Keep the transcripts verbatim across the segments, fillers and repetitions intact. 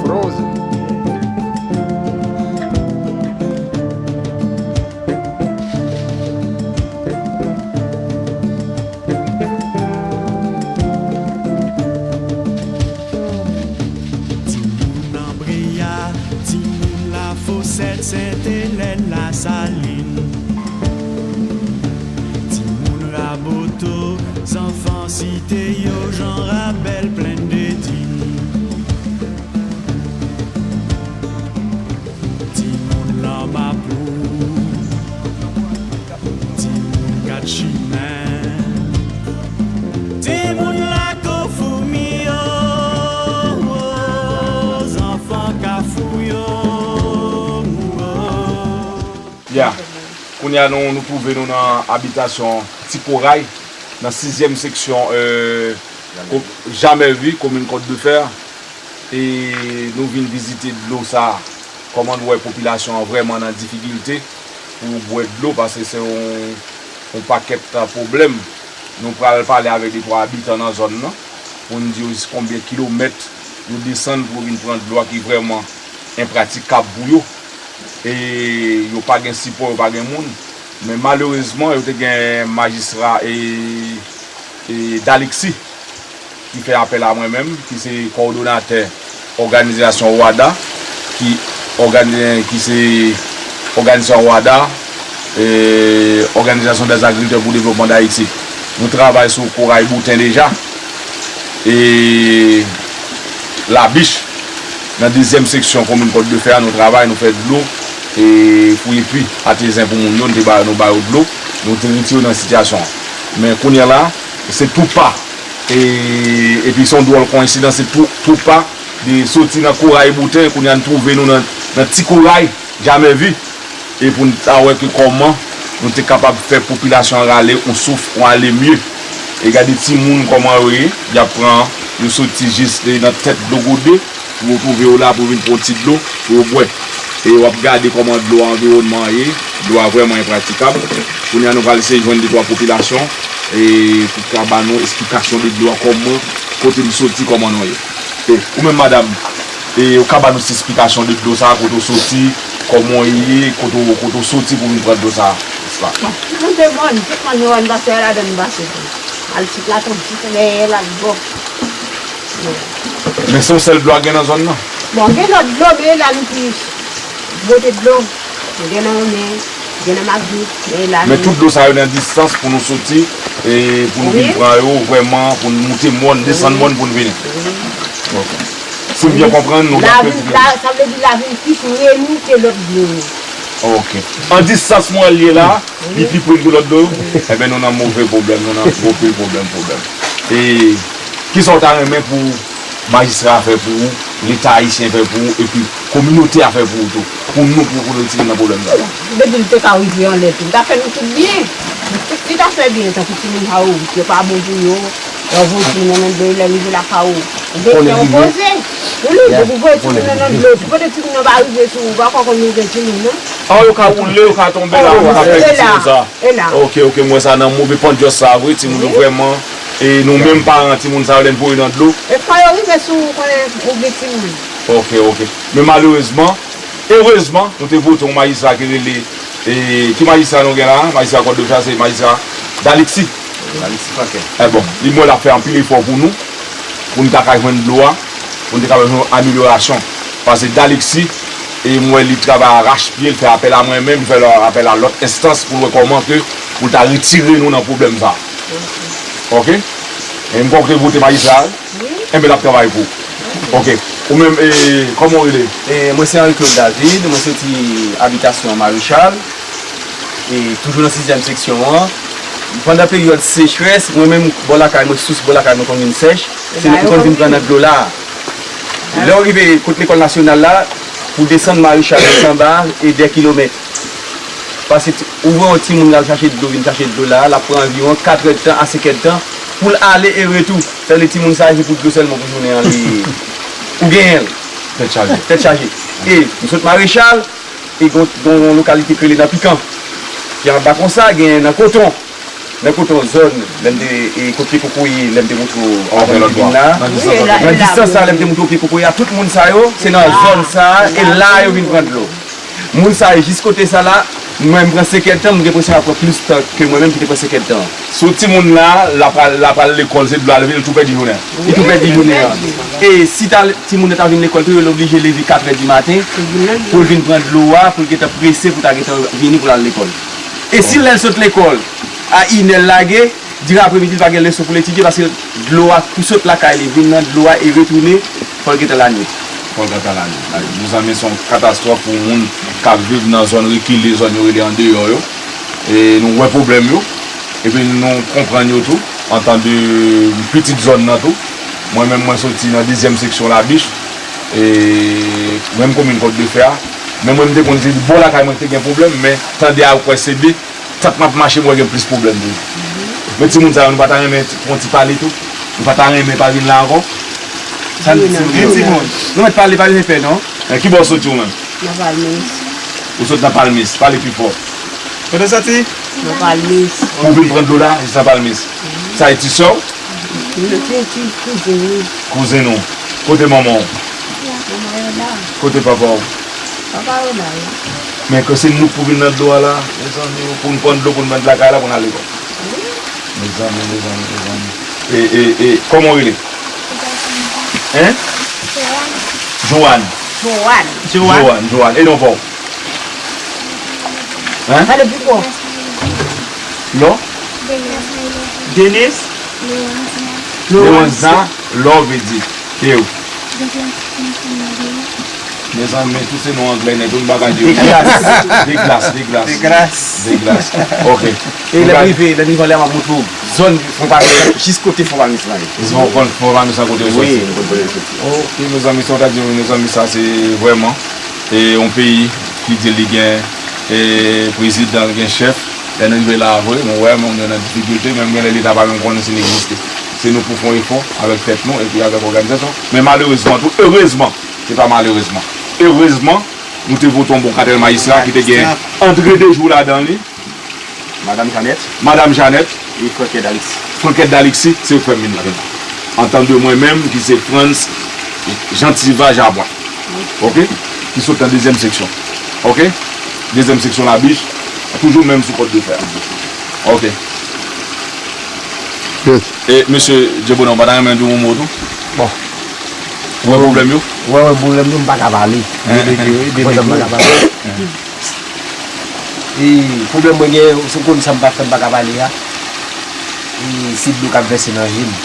Frozen. Timoun Lanbreya, timoun Lafosèt, Sentelèn, Lasalin. Timoun Raboto, zanfan Site yo, Jan Rabèl, Plenn de Din. Timoun Lanmapou, timoun Kat Chimen, timoun Lakou Foumi yo, zanfan Kafou yo. Ya, kounye a nou, nou twouve nou nan abitasyon Ti Koray, nan sizyèm seksyon, euh, ko-, Jamèvi, komin Kòt de Fè. E nou vin vizite dlo sa a. Kòman nou wè popilasyon an vrèman nan difikilte pou yo bwè dlo, paske se yon, yon pakèt, a, pwoblèm. Nou pral pale avèk de twa abitan nan zòn nan pou n di yo konbyen kilomèt yo desann pou yo vin pran dlo a ki vrèman enpratikab pou yo. E yo pa gen sipò, yo pa gen moun. Men malerezman, yo te gen majistra e, e Dalexi ki fè apèl a mwen menm, ki se kowòdonatè òganizasyon wada, ki ògani-, ki se òganizasyon wada, e, Organisation des Agriculteurs pour Développement d'Haïti. Nou travay sou Koray Bouten deja. E Labich, nan dezyèm seksyon komin Kòt de Fè a, nou travay, nou fè dlo, e pou epi atezen pou moun yo, nou te ba, nou ba yo dlo, nou te retire yo nan sitiyasyon an. Men kounye a la, se tou pa. E, epi se yon dwòl koyensidans, se tou, tou pa, de soti nan Koray Bouten, kounye a nou twouve nou nan, nan Ti Koray, Jamèvi, e pou n ta wè ke kòman nou te kapab fè popilasyon an rale yon souf, yon ale mye. E gade timoun kòman yo ye, y ap pran, yo soti jis nan tèt dlo gode, pou yo twouve yo la, pou yo vin pran yon ti dlo, pou yo bwè. E w ap gade kòman dlo a, anviwònman an ye, dlo a vrèman enpratikab. Kounye a nou pral eseye jwenn de twa popilasyon, e pou ka ba nou esplikasyon de dlo a, kòman, kote l soti, kòman nou ye. E ou menm, madanm, e ou ka ba nou ti esplikasyon de dlo sa a, kote w soti, kòman w ye, kote w, kote w soti pou vin pran dlo sa a, nèspa? Bon, nou de mòn, tout mòn nou wè n pase a ladan n pase tou. Al sot Latanjis, dèyè Lagwò. Men se yon sèl dlo a gen nan zòn nan? Bon, gen lòt dlo, men e la nou plis bwote dlo. Gen nan Onè, gen nan Magwit, men e la nou. Men tout dlo sa yo nan distans pou nou soti, e pou nou vin pran yo, vrèman, pou nou moute mòn, desann mòn pou nou vini. Wi. Ok. Si m byen konprann, nou... Lavin, la, sa vle di lavin plis pre nou ke lòt dlo yo. Ok. An distans mwen li ye la, li pi pre ke lòt dlo yo? Enben, nou nan move pwoblèm, nou nan gwo pil pwoblèm, pwoblèm. E kisa w ta renmen pou majistra a fè pou ou, Leta ayisyen fè pou ou, epi kominote a fè pou ou tou, pou nou, pou, pou nou retire nan pwoblèm sa? Depi l te ka rive anlè tou, li ta fè nou tout byen. Li ta fè byen, tankou timoun sa yo, yo pa bon pou yo. Lè w voye timoun nan nan dlo, lè rive lakay ou, ou gen kè w poze. Wi, depi w voye timoun nan nan dlo, si pote timoun nan pa rive sou ou, ou pa ka konn ou gen timoun nan. An, yo ka woule, yo ka tonbe la, yo ka pèdi timoun sa. E la. Ok, ok, m wè sa nan move pandyòs sa vre, timoun yo vrèman, e nou menm paran timoun sa yo lè n voye nan dlo. E fò yo rive sou ou konnen ou gen timoun. Ok, ok. Men malerezman, erezman, nou te vote yon majistra ki rele, e, ki majistra nou gen la? Majistra Kòt de Fè a, se majistra Dalexi. Dalexi Franken. E bon, li mwen l ap fè anpil efò pou nou, pou n ta ka jwenn dlo a, pou n te ka jwenn yon amelyorasyon. Paske Dalexi, e m wè li travay arachpye, li fè apèl a mwen menm, li fè apèl a lòt enstans pou l wè kòman ke pou l ta retire nou nan pwoblèm sa. Ok? E m kwè w te vote majistra a, wi. Enben, l ap travay pou ou. Ok. Ou menm, e, kòman w rele? E, mwen se Henri Claude David, mwen soti abitasyon Marechal. E toujou nan sizyèm seksyon an. Pandan peryòd sechrès, mwen menm, bò lakay mwen, sous bò lakay mwen konn vin sèch. Se nou ki konn vin pran nan dlo la. Lè w rive kot lekòl nasyonal la, pou desann Marechal, desann anba, e de kilomèt. Paske ti, ou voye yon timoun l al chache dlo, vin chache dlo la, l ap pran anviwon katrè tan a senkè tan pou l ale e retou. Sa vle di timoun sa, se pou dlo sèlman pou jounen an, li, ou genyen l. Tèt chaje. Tèt chaje. E m sot Marechal, e gon, gon lokalite ki rele nan Pikan. Ki anba konsa, gen nan Koton. Nan Koton zòn, lè m te, e kot pye koko ye, lè m te montre w avan m te vin la. Nan distans sa, lè m te montre w pye koko ye a, tout moun sa yo, se nan zòn sa a, e la yo vin pran dlo. Moun sa yo, jis kote sa la, mwen m pran senk èdtan, m gen enpresyon y ap pran plis tan ke mwen menm ki te pran senk èdtan. Si w timoun la, l ap al, l ap al lekòl, se dlo a leve, l tou pèdi jounen an. Li tou pèdi jounen an. E si ta, timoun nan ta vin lekòl tou, yo oblije leve katrè di maten pou l vin pran dlo a, pou l gentan prese, pou l ta gentan vini pou l al lekòl. E si lè l sot lekòl, a inè l lage, diran apremidi, li pa gen leson pou l etidye, paske dlo a, pou sot lakay li, vin nan dlo a e retounen, fò l gentan lannwit. Fò l gentan lannwit. Mezanmi, se yon katastwòf pou moun k ap viv nan zòn rekile, zòn yo rele andeyò yo. E nou wè pwoblèm yo. Epi nou konprann yo tou, antan de pitit zòn nan tou. Mwen menm, mwen soti nan dezyèm seksyon Labich. E menm komin Kòdefè a. Men mwen, m te konn di bò lakay mwen te gen pwoblèm, men tande a, ou kwè se de. Tank m ap mache, m wè gen plis pwoblèm toujou. Men timoun sa yo, nou pa ta renmen fè yon ti pale tou? Nou pa ta renmen pa vin la ankò? Sa n di timoun yo? Gen timoun. Nou mèt pale, pa gen pè non. Men ki bò w soti ou menm? Nan Palmis. Ou sot nan Palmis, pale pi fò. Kote w soti? Nan Palmis. Pou w vin pran dlo la, jis nan Palmis. Sa e ti sè w? Ti, ti kouzin li. Kouzen ou. Kote manman w? Manman yo la. Kote papa w? Papa yo la wi. Men ke se nou k pou vin nan dlo a la, mezanmi, pou n pran dlo, pou n mete lakay la, pou n al lekòl. Wi. Mezanmi, mezanmi, mezanmi. E, e, e, kòman w rele? Hein? Joanne. Joanne. Joanne. Joanne, Joanne. E non pa w? Hein? Pale pi fò. Non? Denis. Lorenza. Lorenza. Love di. E w? Mezanmi, tout se non anglè nèt, tout bagay yo. Deglas. Deglas, Deglas. Deglas. Deglas. Ok. E lè m rive, lè m rive anlè a, m ap montre w zòn Fon Palmis, jis kote Fon Palmis lan ye. Fon, Fon, Fon Palmis lan kote yo soti. Wi, kote yo soti. Ok, mezanmi, sa w ta di, mezanmi, sa se vrèman, e, yon peyi ki di li gen, e, prezidan, li gen chèf. Lè nou rive la a vre, nou wè moun yo nan difikilte, menm genlè Leta pa menm konnen si li egziste. Se nou pou fè yon efò avèk tèt nou epi avèk òganizasyon. Men malerezman tou, erezman, se pa malerezman, erezman, nou te vote yon bon katèl majistra ki te gen André Dejou ladan li, Madam Janèt. Madam Janèt. E Frankèd Alexis. Frankèd Alexis, se yo k fè m vin la. Antan de mwen menm, ki se Frantz Jeantival Jabwa. Ok? Ki sot nan dezyèm seksyon. Ok? Dezyèm seksyon Labich, toujou menm sou Kòdefè a. Ok. Yes. E, mesye Djebonè, ou pa ta renmen di yon mo tou? Bon. Ou wè pwoblèm yo? Ou wè, wè pwoblèm yo, m pa ka pale. Hein? Depi, depi, depi, m pa ka pale. E pwoblèm mwen gen, se w konn sa m pa fè, m pa ka pale a. E se dlo k ap vèse nan je m.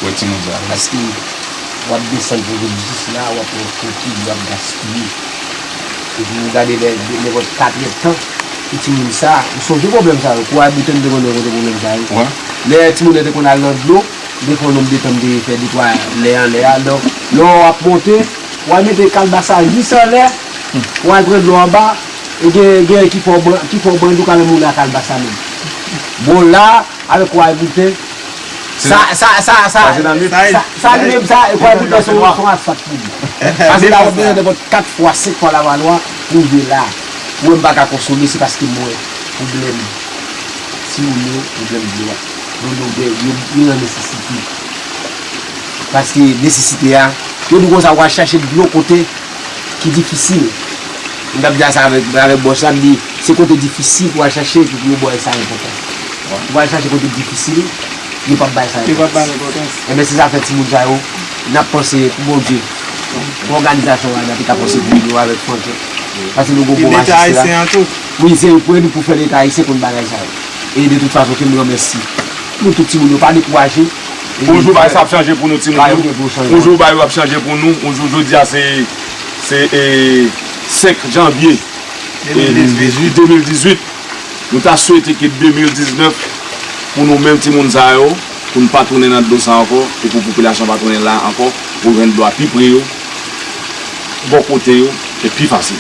Wè timoun sa. Paske w ap desann pou vin jis la, w ap wè koki dlo ap gaspiye. Epi w gade lè, lè, nenpòt katrè tan, e timoun sa, ou sonje pwoblèm sa yo, Kouray Bouten te konn gen kote pwoblèm sa yo. Wè. Lè timoun nan te konn al nan dlo, m te fè yon nonb de tan m te fè de twa lè anlè a, donk, lè w ap monte, w al mete kalbas sa jis anlè, w al pran dlo anba, e gen, gen ki fè w ban-, ki fè w bandi, ou ka menm mouri ak kalbas sa menm. Bon, la, avèk Kouray Bouten, sa, sa, sa, sa, sa, sa li menm sa, e Kouray Bouten se yon, se yon asfalt pou li. Paske la, w ap bezwen nenpòt kat fwa, senk fwa Lavalwa pou w rive la. Ou wè m pa ka konsole, se paske m wè pwoblèm timoun yo, pwoblèm dlo a. Yo, yo, yo, yo nan nesesite. Paske nesesite a, yo di konsa, w al chache dlo kote ki difisil. M t ap di sa avèk, avèk bòs la, m di, se kote difisil pou w al chache, epi pou yo ba w sa enpòtans. Ou al chache kote difisil, yo p ap bay sa enpòtans. Yo p ap bay enpòtans. Enben, se sa fè timoun sa yo, n ap panse pou Bondye. Pou òganizasyon an, n ap ka panse pou yo avèk Franklin. Paske nou gon bon majistra. Wi, se pou, pou fè Leta ayisyen konn bagay sa yo. E de tout fason, ke m ranmèsi nou tout timoun yo, pa dekouraje. E yon jou bagay sa ap chanje pou nou timoun yo. Yon jou bagay yo ap chanje pou nou. Yon jou, jodi a se, se, e, senk janvye, e, de mil dizuit. Nou ta swete ke de mil diznèf, pou nou menm timoun sa yo, pou n pa tounen nan dlo sa ankò, e pou popilasyon pa tounen la ankò, pou jwenn dlo a pi pre yo, bò kote yo, e pi fasil.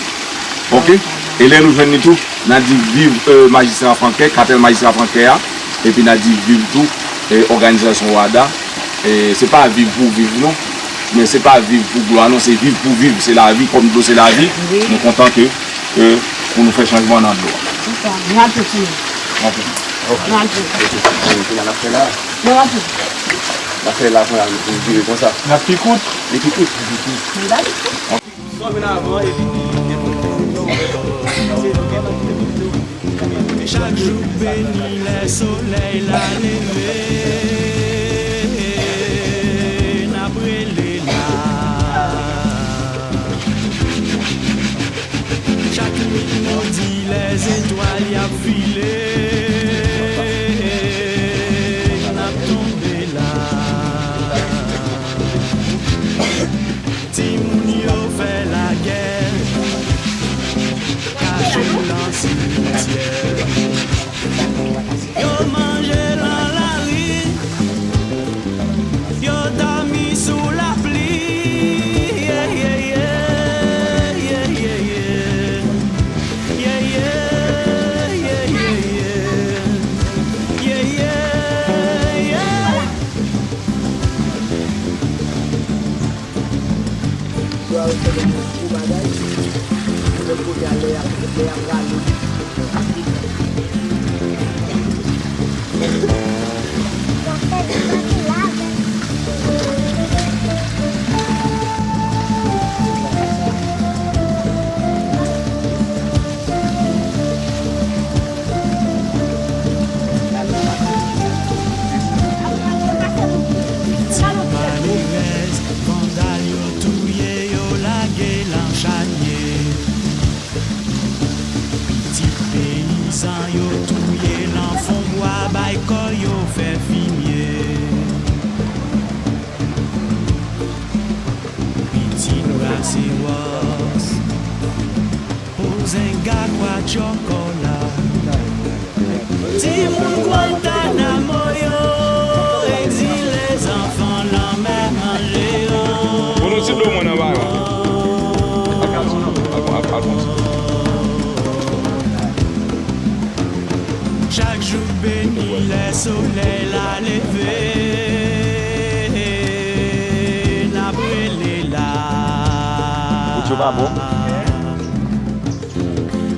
Ok? E lè nou jwenn li tou, n a di viv, e, majistra Frankè, katèl majistra Frankè a, epi n a di viv tou, e, òganizasyon wada. E se pa viv pou viv non. Men se pa viv pou glwa non, se viv pou viv, se lavi, kòm dlo se lavi. Wi. Nou kontan ke, ke pou nou fè chanjman nan dlo a. Se sa. Nou al fè ti. Ok. Nou al fè. Ok. Kounye a n ap fè la. Non, n ap fè. N ap fè la, kounye a nou vire konsa. N ap pi kout. Li pi kout. Li pi kout. Li pi kout. Sòm vin avan epi li te konn. Chak jou beni lè solèy la leve, n ap rele la. Chak nwit modi lè zetwal y ap file, n ap tonbe la. Timoun yo fè lagè, kache nan simityè. Yo manje nan lari, yo dòmi sou lapli. Yeah, yeah, yeah. Yeah, yeah, yeah. Yeah, yeah, yeah. Yeah, yeah, yeah. Yo arete yo pou gwo bagay. Lòt kote a, lè y ap, lè y ap rale. Ti malerèz, vandal yo touye, yo lage l an chanye. Pitit peyizan yo touye nan fon bwa, bay kò yo fè fimye. Pitit brase wòs, pozenga kwa tchòkòla. Timoun Guantanamo yo, egzile zanfan lanmè manje yo. Bon, nou ti dlo mwen nan bayon. Ak, ak, ak, ak, ak, Chak jou beni lè solèy la leve, n ap rele la. Ojo pa bon.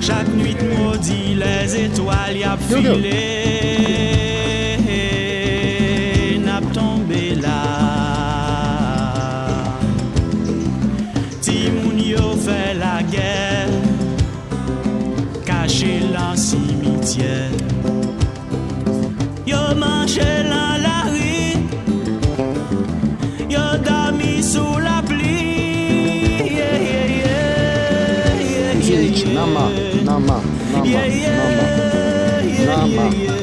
Chak nwit modi lè zetwal y ap file, n ap tonbe la. Timoun yo fè lagè, kache l nan simityè. Yo manje l nan lari, yo dòmi sou lapli. Yeah, yeah, yeah, yeah, yeah, yeah. Nama, nama, nama, nama, nama. Yeah,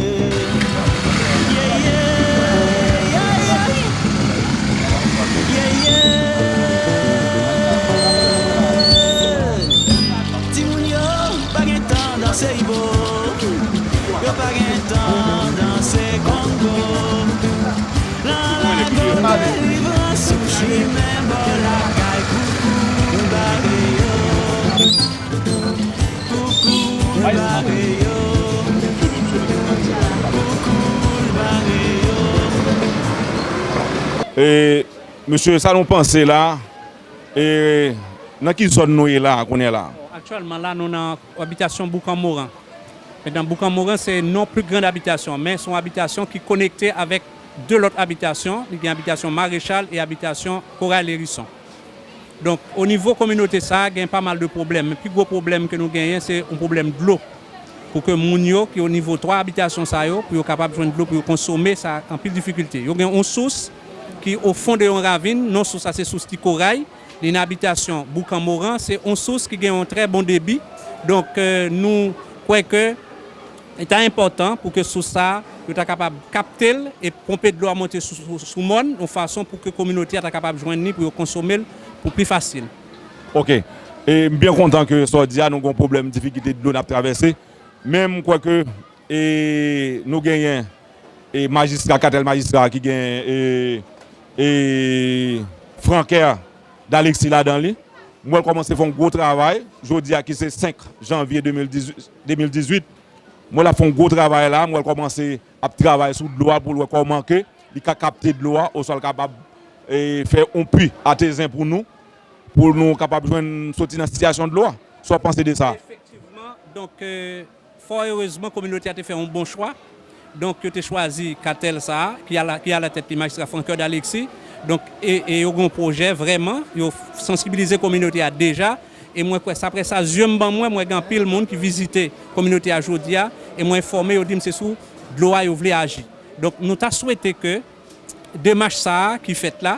yeah, yeah, yeah. Timoun yo pa gen tan danse ibo, yo pa gen tan danse kongo. Nan lago delivrans sou chimen bò lakay, koukou bare yo. Koukou bare yo. Koukou bare yo. E, mesye, sa nou panse la? E nan ki zòn nou ye la, kounye a la? Bon, aktyèlman, la, nou nan abitasyon Boukan Moran. Mentnan, Boukan Moran, se non pli grand abitasyon, men se yon abitasyon ki konekte avèk de lòt abitasyon. Li gen abitasyon Marechal e abitasyon Koray Lérison. Donk, o nivo kominote sa a, gen pa mal de pwoblèm. Men pi gwo pwoblèm ke nou genyen, se yon pwoblèm dlo. Pou ke moun yo ki o nivo twa abitasyon sa yo, pou yo kapab jwenn dlo pou yo konsome, sa anpil difikilte. Yo gen yon sous ki o fon de yon ravin, non sous la se sous Ti Koray, li nan abitasyon Boukan Moran, se yon sous ki gen yon trè bon debi. Donk, euh, nou kwè ke li ta enpòtan pou ke sous sa, yo ta kapab kapte l e ponpe dlo a monte sou, sou, sou mòn, yon fason pou ke kominote a ta kapab jwenn li, pou yo konsome l pou pli fasil. Ok. E m byen kontan ke sa w di a, nou gen yon pwoblèm difikilte dlo n ap travèse. Men m kwè ke, e, nou genyen, e, majistra, katèl majistra ki gen, e, e, Franker Dalexis ladan li. M wè l kòmanse fè yon gwo travay. Jodi a ki se senk janvye de mil dizuit, de mil dizuit, m wè l ap fè yon gwo travay la. M wè l kòmanse ap travay sou dlo a pou l wè kòman ke li ka kapte dlo a, oswa l kapab, e, fè yon pi atezen pou nou, pou nou kapab jwenn soti nan sitiyasyon dlo a. Sa w panse de sa? Efektivman, donk, euh, fò erezman, kominote a te fè yon bon chwa. Donk, yo te chwazi katèl sa a, ki alatèt li majistra Francoeur Alexis. Donk, e, e yo gen yon pwojè vrèman, yo sansibilize kominote a deja. E mwen kwè sa, apre sa, zye m ban mwen, mwen gen anpil moun ki vizite kominote a jodi a, e mwen enfòme yo di m se sou dlo a yo vle aji. Donk, nou ta swete ke demach sa a ki fèt la,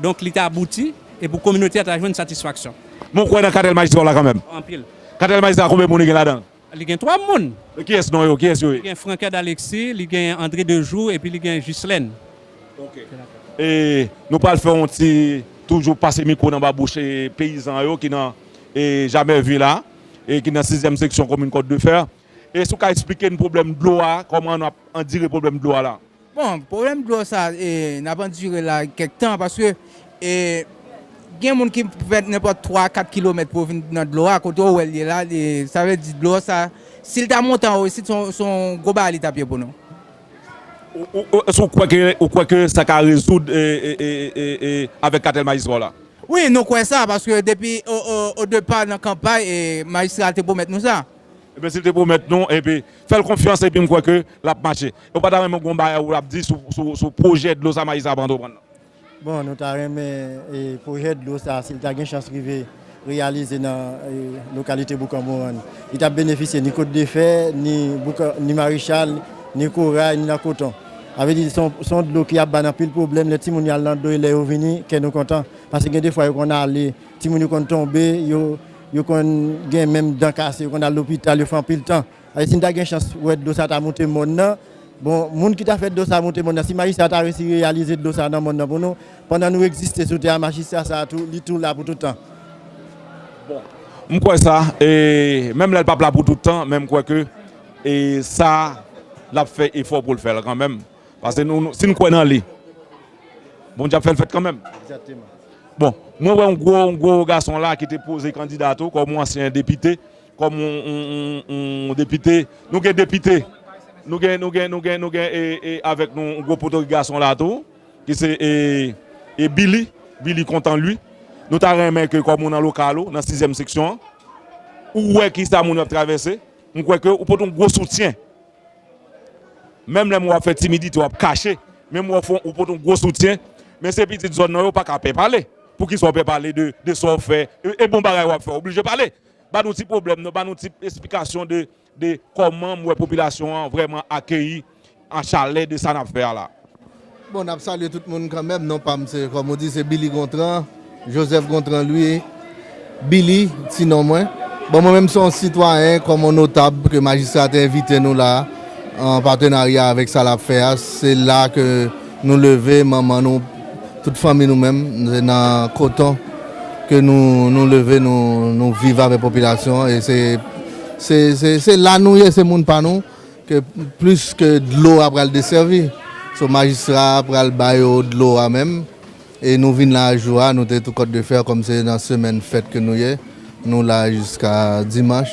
donk, li ta abouti, e pou kominote a ta jwenn satisfaksyon. Men w kwè nan katèl majistra w la kanmenm? Anpil. Katèl majistra, konbyen moun li gen ladan l? Li gen twa moun. Kiyès non yo? Kiyès yo ye? Li gen Francoeur Alexis, li gen André Dejoux, epi li gen Ghislaine. Ok. E nou pral fè yon ti toujou pase mikwo nan ba bouch e peyizan yo ki nan e Jamerville la, e ki nan sizyèm seksyon komin Kòt de Fè. E si w ka eksplike n pwoblèm dlo a, kòman n ap andire pwoblèm dlo a la? Bon, pwoblèm dlo sa, e, n ap andire la kèk tan, paske e, gen moun ki fè nenpòt twa, kat kilomèt pou yo vin nan dlo a, kote w wè l ye la, e, sa vle di dlo sa, si l ta monte anwo isit, se yon, se yon gwo bagay li t ap ye pou nou. Ou, ou, ou, èske ou kwè ke, ou kwè ke sa ka rezoud e, e, e, e, e, avèk katèl majistra w la? Wi, nou kwè sa, paske depi o, o, o depa nan kanpay, e, majistra a te pwomèt nou sa. Ebyen, si l te pwomèt nou, epi fè l konfyans, epi m kwè ke l ap mache. E w pa ta renmen gen yon bagay ou ap di sou, sou, sou pwojè dlo sa majistra ap antreprann nan? Bon, nou ta renmen e, pwojè dlo sa, si l ta gen chans rive reyalize nan e, lokalite Boukan Morann, li t ap benefisye ni Kot de Fè, ni, Boukan, ni Marichal, ni Koray, ni nan Koton. Sa vle di, se yon, se yon dlo ki ap ba n anpil pwoblèm. Lè timoun yo al nan dlo, lè yo vini, kè nou kontan. Paske gen defwa, yo konn ale, timoun yo konn tonbe, yo, yo konn gen menm dan kase, yo konn al lopital, yo fè anpil tan. Alè, si n ta gen chans wè dlo sa ta moute mòn nan, bon, moun ki ta fè dlo sa moute mòn nan, si majistra ta resi reyalize dlo sa nan mòn nan pou nou, pandan nou egziste sou tè a, majistra sa a tou, li tou la pou tout tan. Bon, m kwè sa, e, menm lè l p ap la pou tout tan, men m kwè ke e, sa l ap fè efò pou l fè l kanmenm. Paske nou, nou, si n kwè nan li, Bondye ap fè l fèt kanmenm. Bon, mwen wè yon gwo, yon gwo gason la ki te poze kandida tou kòm yon ansyen depite, kòm yon, yon, yon, yon depite. Nou gen depite, nou gen, nou gen, nou gen, nou gen e, e, avèk nou yon gwo potorik gason la tou, ki se e, e Billy, Billy Kontan Lwi. Nou ta renmen ke kòm ou nan lokal ou, nan sizyèm seksyon an, ou wè kisa moun yo ap travèse, m kwè ke ou pote yon gwo soutyen. Menm lè w ap fè timidite, w ap kache. Menm w ap fè, ou pote yon gwo soutyen. Men se pitit zòn nan yo pa ka pè pale. Poukisa w pè pale de, de sa w fè? E, e bon bagay w ap fè, w oblije pale. Ba nou ti pwoblèm nan, ba nou ti esplikasyon de, de kòman m wè popilasyon an vrèman akeyi an chalè de sa n ap fè a la. Bon, n ap salye tout moun kanmenm. Non pa m se, kòm ou di, se Billy Gontran, Joseph Gontran Louis, Billy, ti non mwen. Bon, mwen menm se yon sitwayen, kòm yon notab ke majistra te envite nou la, an patenarya avèk sa l ap fè a. Se la ke nou leve, manman nou, tout fanmi nou menm, se nan Koton ke nou, nou leve, nou, nou viv avèk popilasyon an. E se, se, se, se la nou ye, se moun pa nou. Ke plis ke dlo a pral desèvi. So, majistra a pral ba yo dlo a menm. E nou vin la jou a, nou te tou Kòt de Fè, kòm se nan semèn fèt ke nou ye. Nou la jiska dimanch.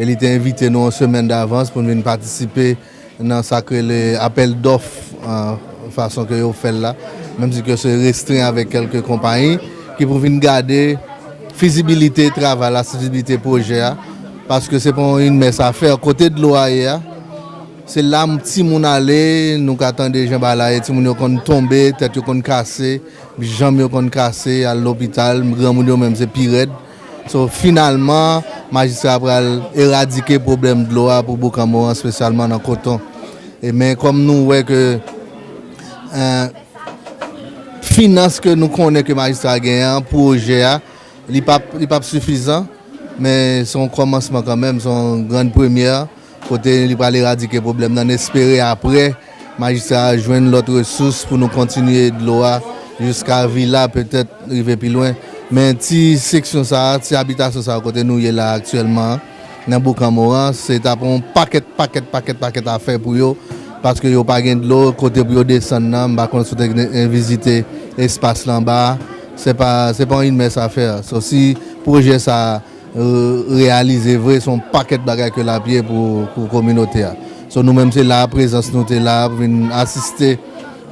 E li te envite nou yon semèn davans pou n vin patisipe nan sa k rele apèl dòf, an, fason ke yo fè l la. Menm si ke se restren avèk kèlke konpayi ki pou vin gade fizibilite travay la, fizibilite pwojè a, paske se pa yon inmens afè. Kote dlo a ye a, se la m, timoun ale, nou ka tande jan bagay la ye, timoun yo konn tonbe, tèt yo konn kase, janm yo konn kase, al lopital, granmoun yo menm se pi rèd. So, finalman, majistra a pral eradike pwoblèm dlo a pou Boukan Moran, espesyalman nan Koton. E men kòm nou wè ke, eh, finans ke nou konnen ke majistra a genyen an, pwojè a, li p ap, li p ap sifizan, men se yon kòmansman kanmenm, se yon grann premyè, kote li pral eradike pwoblèm nan. N espere apre, majistra a jwenn lòt resous pou nou kontinye dlo a jiska Vila, petèt rive pi lwen. Men ti seksyon sa a, ti abitasyon sa a kote nou ye la aktyèlman an, nan Boukan Moran, se t ap yon pakèt, pakèt, pakèt, pakèt afè pou yo, paske yo pa gen dlo, kote pou yo desann nan, m pa konn si w te gen vizite espas la anba a, se pa, se pa yon inmens afè. So, si pwojè sa a, euh, reyalize vre, se yon pakèt bagay ke l ap ye pou, pou kominote a. So, nou menm, se la prezans nou te la pou vin asiste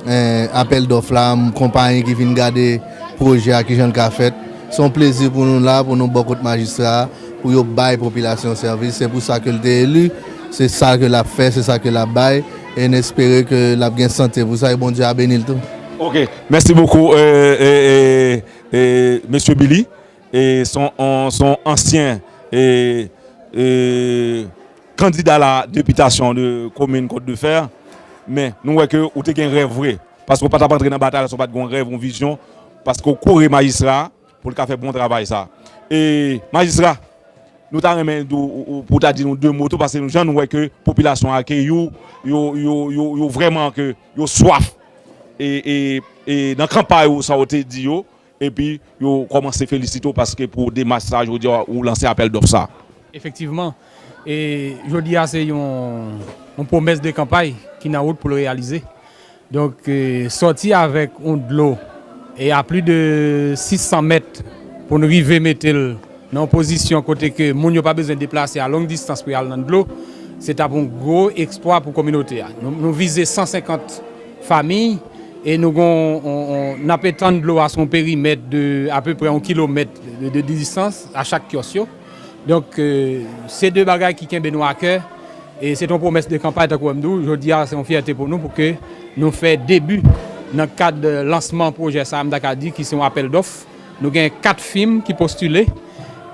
eh, apèl dòf la, m, konpayi ki vin gade pwojè a, kijan l ka fèt. Se yon plezi pou nou la, pou nou bò kot majistra a, pou yo bay popilasyon sèvis. Se pou sa ke l te eli, se sa ke l ap fè, se sa ke l ap bay, e n espere ke l ap gen sante pou sa, e Bondye a beni l tou. Ok, merci beaucoup, euh, euh, euh, euh, Monsieur Billy. E son, on, son ansyen e, e, kandida la depitasyon de komin Kòt de Fè, men nou wè ke ou te gen rèv vre, paske ou pa t ap antre nan batay la si w pa t gen yon rèv, yon vizyon, paske ou kore majistra a pou l ka fè bon travay sa. E majistra, nou ta renmen di w, ou, ou, pou w ta di nou de mo tou, paske jan nou wè ke popilasyon akeyi w, yo, yo, yo, yo vrèman ke yo swaf e, e, e nan kanpay ou sa w te di yo, epi yo kòmanse felisite w paske pou demach sa jodi a ou lanse apèl dòf sa. Efektivman, e jodi a se yon, yon pwomès de kanpay ki nan wout pou l reyalize. Donk, e, sòti avèk yon dlo e a plis de sis san mèt pou n rive mete l nan yon pozisyon kote ke moun yo pa bezwen deplase a long distans pou y al nan dlo, se t ap yon gwo eksplwa pou kominote a. Nou, nou vize san senkant fanmi e nou gon, on, on, n ap etann dlo a sou yon perimèt de apeprè yon kilomèt de, de distans a chak kyòs yo. Donk, e, se de bagay ki kenbe nou a kè e se t yon pwomès de kanpay, tankou w wè m di w, jodi a se yon fyète pou nou pou ke nou fè debi nan kad lansman pwojè sa a, m ta ka di ki se yon apèl dòf. Nou gen kat fim ki postile.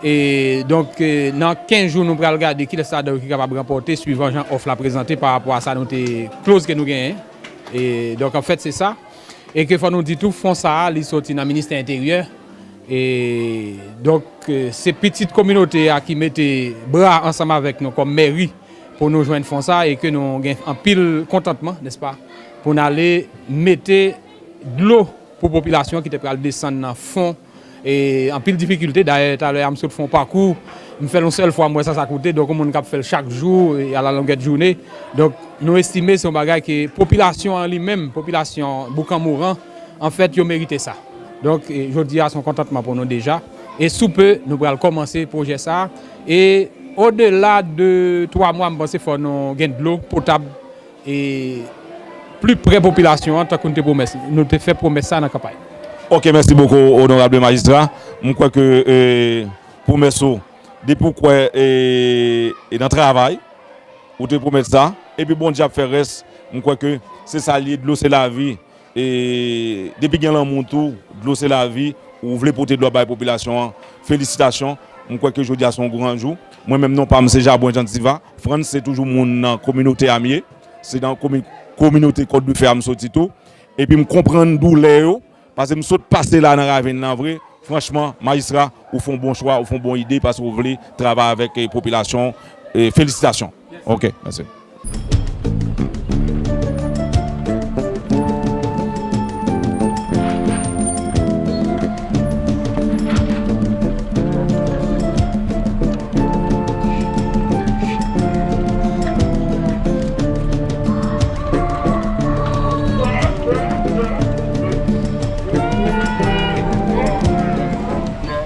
E donk, e, nan kenz jou, nou pral gade kilès ladan yo ki kapab ranpòte, swivan jan òf la prezante pa rapò a sa nou te, clause ke nou genyen. E donk, anfèt, se sa. E ke fò nou di tou, fon sa a, li soti nan ministè enteryè. E donk, e, se pitit kominote a ki mete bra ansanm avèk nou kòm mèri pou nou jwenn fon sa a e ke nou gen anpil kontantman, nèspa, pou n ale mete dlo pou popilasyon ki te pral desann nan fon e anpil difikilte. Dayè, talè a m sot fè yon pakou, m fè l yon sèl fwa, m wè sa sa koute. Donk, yon moun k ap fè l chak jou e alalongè de jounen. Donk, nou estime se yon bagay ke popilasyon an li menm, popilasyon Boukan Moran, anfèt, yo merite sa. Donk, e, jodi a, se yon kontantman pou nou deja. E sou pe, nou pral kòmanse pwojè sa a. E odela de twa mwa, m panse fò nou gen dlo potab e pli pre popilasyon an, tankou nou te pwomès, nou te fè pwomès sa nan kanpay. Ok, mèsi bokou, onorab majistra. M kwè ke, e, pwomès ou, depi w kwè, e, e nan travay, ou te pwomèt sa, epi Bondye ap fè rès. M kwè ke se sa l ye, dlo se lavi. E depi gen lanmou tou, dlo se lavi, ou vle pote dlo bay popilasyon an, felisitasyon. M kwè ke jodi a se yon gran jou. Mwen menm, non pa m se Jabwen Jean Diva. Frantz se toujou moun nan kominote a m ye. Se nan komi-, kominote Kòt de Fè a m soti tou. Epi m konprann doulè yo, paske m sot pase la nan ravin nan vre. Franchman, majistra, ou fè yon bon chwa, ou fè yon bon ide, paske ou vle travay avèk, e, popilasyon. E, felisitasyon. Ok, mèsi.